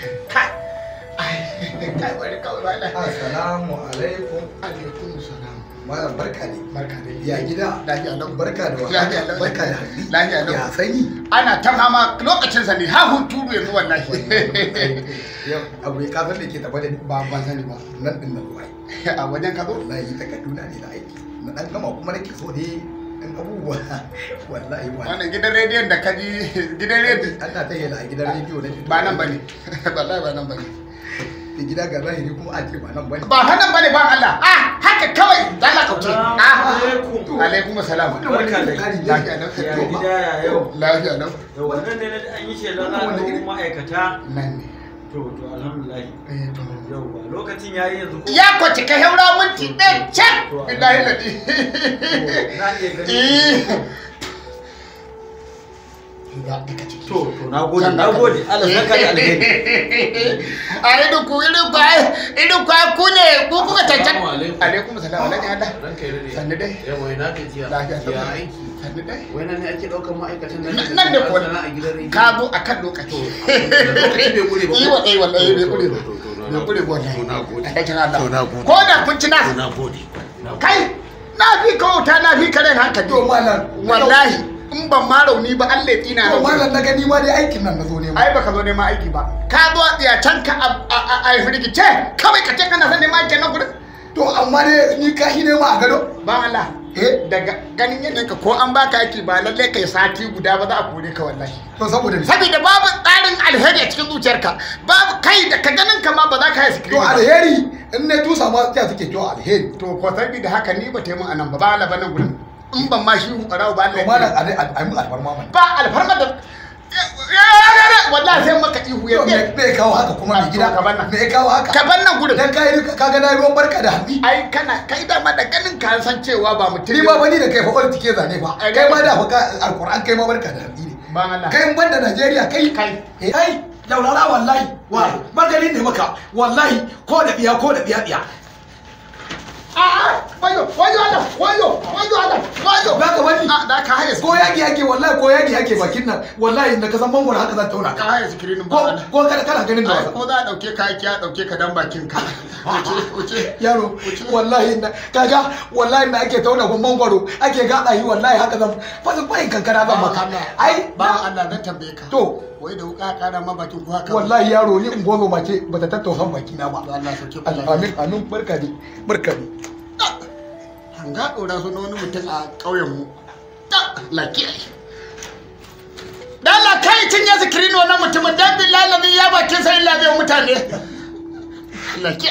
Kai. Kai bari kawai ba. Assalamu alaikum. Alaikum salam. Malam barka ne. Barka dai. Ya gida. Lafiya lau. Barka da wahala. Lafiya lau. Barka da hantsi. Lafiya lau. Ya sanyi. Ana ta fama lokacin sa ne har hunturu yanzu wallahi. Yau abu ka san da ke tafa da ni. Ba ban sani ba. Nan din nan zuwa. A wajen ka zo? Wallahi takarduna ne na aiki. Na dan gama kuma nake so ne dan abubuwa. Wallahi ba. Wannan gidan rediyon da ka ji gidan rediyon. Allah ta yela a gidan rediyo na fito. Ba nan bane. Wallahi ba nan bane. Da gida ga zahiri kuma a ce ba nan bane. Ba nan bane ba Allah. Ah haka kawai Allah kauce. Ah alaikum assalam. Barka da Lafiya lau. Ya gida ya yau. Lafiya lau. Yau wannan ne na an yi shela za a ɗau ma'aikata. Nan ne. To to alhamdulillah. Eh to. Yau ba lokacin yayi yanzu ko? Ya kwaci ka haura minti ɗaya cak. Billahi ladi. Na iya gani. Eh. Ga daga ciki. To to na gode na gode Allah saka da alheri. A irin ku irin ku ai irin ku ai ku ne ku kuka Assalamu cancanta. alaikum. Alaikum salam alaikum Allah. Ranka ya daɗe. Sannu dai. Yawa ina gajiya. Lafiya lau. Ya aiki. Sannu dai. Wai nan ne ake ɗaukar ma'aikatan nan Nan ne ko a gidan rediyo. ka zo akan lokaci. Lokaci bai ƙure ba. Yi wa kai wallahi bai ƙure ba. To, to, to, Bai ƙure ba wallahi. To, na gode. Aikin Allah. To, na gode. Ko da kun ci na. To, na gode. Na gode. Kai na fi ka wauta na fi ka rai hankali. To malam. Wallahi in ban ma rauni ba Allah ya tsina To rauni. malam na gani ma dai aikin nan na zo nema. Ai baka zo neman aiki ba. Ka zo a tsiyacen ka a firgice kawai ka ce kana son neman aiki nan gurin. To amma dai ni ka shi nema a gado. Ba Allah. Eh Daga ganin yanayin ka ko an baka aiki ba lallai kai sati guda ba za a kore ka wallahi. to saboda me? Saboda babu tsarin alheri a cikin zuciyarka. Babu kai da ka ganin ka ma ba za ka yi To sikiri ba. alheri in na tusa ma ta suke to alheri. To ko saboda haka ni ba ta yi mun anan ba ba Allah ba nan gurin. In ban ma shi hukarawa ba Allah. To ya malam tsine. a yi alfarma mana. Ba alfarma da wallahi sai maka ihu To ya me ya kawo haka kuma mai gida? To, ka bar nan. Me ya kawo haka? Ka bar nan gurin. Dan kai ka ga na ruwan barka da hantsi. Ai kana kai dama da ganin ka san cewa ba mutum Ni ma bani da kai fa wani tike zane fa. Ai, Kai ma da fa ka alquran kai ma barka da hantsi ne. Ba Allah. Kai in banda Najeriya kai Kai. Eh, Kai laurara wallahi wa magani ne maka wallahi ko da biya ko da biya biya. A'a, wayo, wayo Allah, wayo, wayo Allah, wayo. Ba ka bani. Ah, da ka haye Ko yaki yake wallahi ko yaki yake bakin nan wallahi inda ka san mangwaro haka zan tauna ka ka. haye sikirinin Ko ba Allah. ko kana kana ganin da Ai, wasa. ko za a dauke ka aiki a dauke ka dan bakin ka. Wuce, wuce. Yaro wallahi na kaga wallahi na ake tauna gun mangwaro ake gada yi wallahi haka zan fasin fayin kankana zan maka. Ai Ba Allah zan tambaye ka. To. Wai da wuka kara ma bakin ku haka. Wallahi yaro ni in gozo mace bata tattausan baki na ba. To Allah sauke ku lafiya. Amin amin barka dai barka dai. Hanga ɗora su na wani mutum a ƙauyen mu. Ta, laki. Dala kai cin ya zikirin wannan mutumin dan billahi ya bakin sai illa zai mutane. Laki.